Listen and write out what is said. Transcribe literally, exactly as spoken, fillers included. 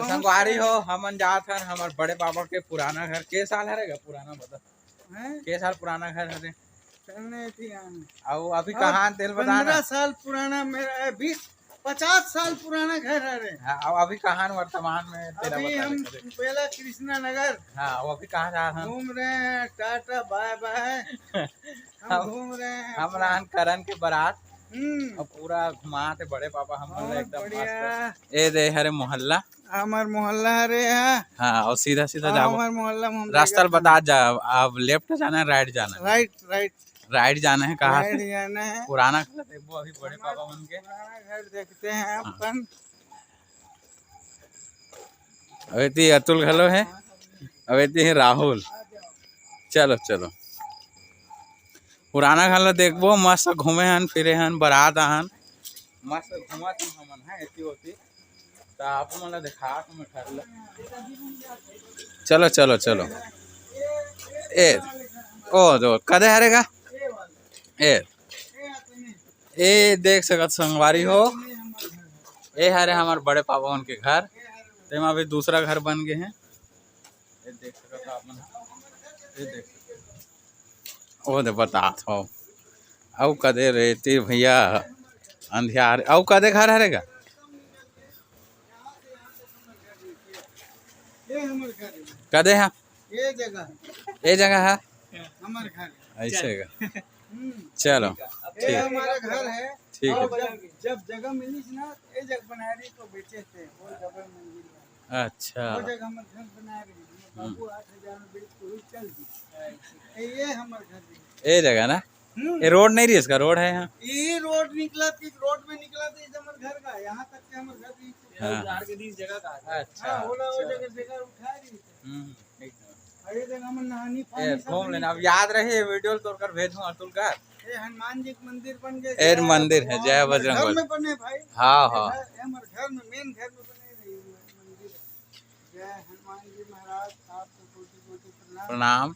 संगवारी हो, हमन जात हन हमर बड़े पापा के पुराना घर। के साल हरे गा पुराना, बता? हैं? के साल पुराना घर हरे? चलने थी हम। अउ अभी अब कहाँ तेल बता ना। पन्द्रह साल पुराना मेरा, ए, बीस, पचास साल पुराना घर हरे। हाँ, अब अभी कहाँ वर्तमान में तेला अभी बता हम दे। बेला कृष्णा नगर। हाँ, वो अभी कहाँ जा हम? घूम रहे हैं, टाटा बाय बाय। हम हम, घूम रहे हैं हम पूरा। रान करण के बारात। हम्म। अब पूरा घुमाते बड़े पापा हम लोग बहुत एकदम बढ़िया। मस्त। ए दे हरे मोहल्ला। हमर मोहल्ला हरे यहाँ। हाँ, और सीधा सीधा हाँ, जाबो। हमर मोहल्ला में हम रास्ता ल बता जा, अब लेफ्ट जाना है, राइट जाना है? Right, right. राइट जाना है, कहाँ राइट से? जाना है। पुराना घर देखबो अभी बड़े हमारे पापा मन के। पुराना घर देखते हैं हाँ। अपन। अबे ती अतुल घलो है, अबे ती है राहुल। चलो, चलो। पुराना घर ला देखबो, मस्त घूमे हन, फिरे हन, बारात आहन। मस्त घूमत हन हमन, हैं, एती ओती। त आप मन ला देखात हूँ मैं घर ला। चलो, चलो, चलो। ए, ओ, दो, कदे हरे गा? ए, ए, देख सकत संगवारी हो, ए हरे हमर बड़े पापा मन के घर। तेमा अभी दूसरा घर बन गए हैं। ये देख सकत हो आप मन, ये देख सकत हो। ओ दे बतात हो। अउ कदे रेती भैया अंधियार, अउ कदे घर हरे गा? ये हमर घर है। कदे हा? ये जगह। ये जगह हा? हमर घर है। ऐसे का? हम्म। चलो, ये ठीक। हमारा घर है। ठीक है। और जब, जब जगह मिली थी ना, ये जगह बना रही तो बेचे थे, वो डबल मंजिल वाला। अच्छा। वो जगह हमर घर बना रही है। हम्म। बाबू आठ हजार में बेच के वही चल दी। ये हमर घर है। ये जगह ना? हम्म। ये रोड नहीं रही इसका, रोड है यहाँ। ये रोड निकला थी, रोड में निकला था, ये हमर घर का, यहाँ तक के हमर घर रही थी। हाँ। उधार के दी जगह का है। अच्छा, हाँ, वो ला वो अच्छा। जगह, जगह उठा रही थी। हम्म, ठीक है। अरे देख, हमर नहानी ए, पानी सब घूम नहीं लेना। अब याद रहे, ये वीडियो तोर कर भेजूं अतुल का। ये हनुमान जी के मंदिर बन गए। ए, मंदिर है, जय हमर बजरंग घर बली। में बने भाई। हाँ, ये हाँ। घर, ये हमर घर में, मेन घर में बने रही मंदिर है। जय हनुमान जी महाराज, आपको कोटि कोटि प्रणाम। प्रणाम।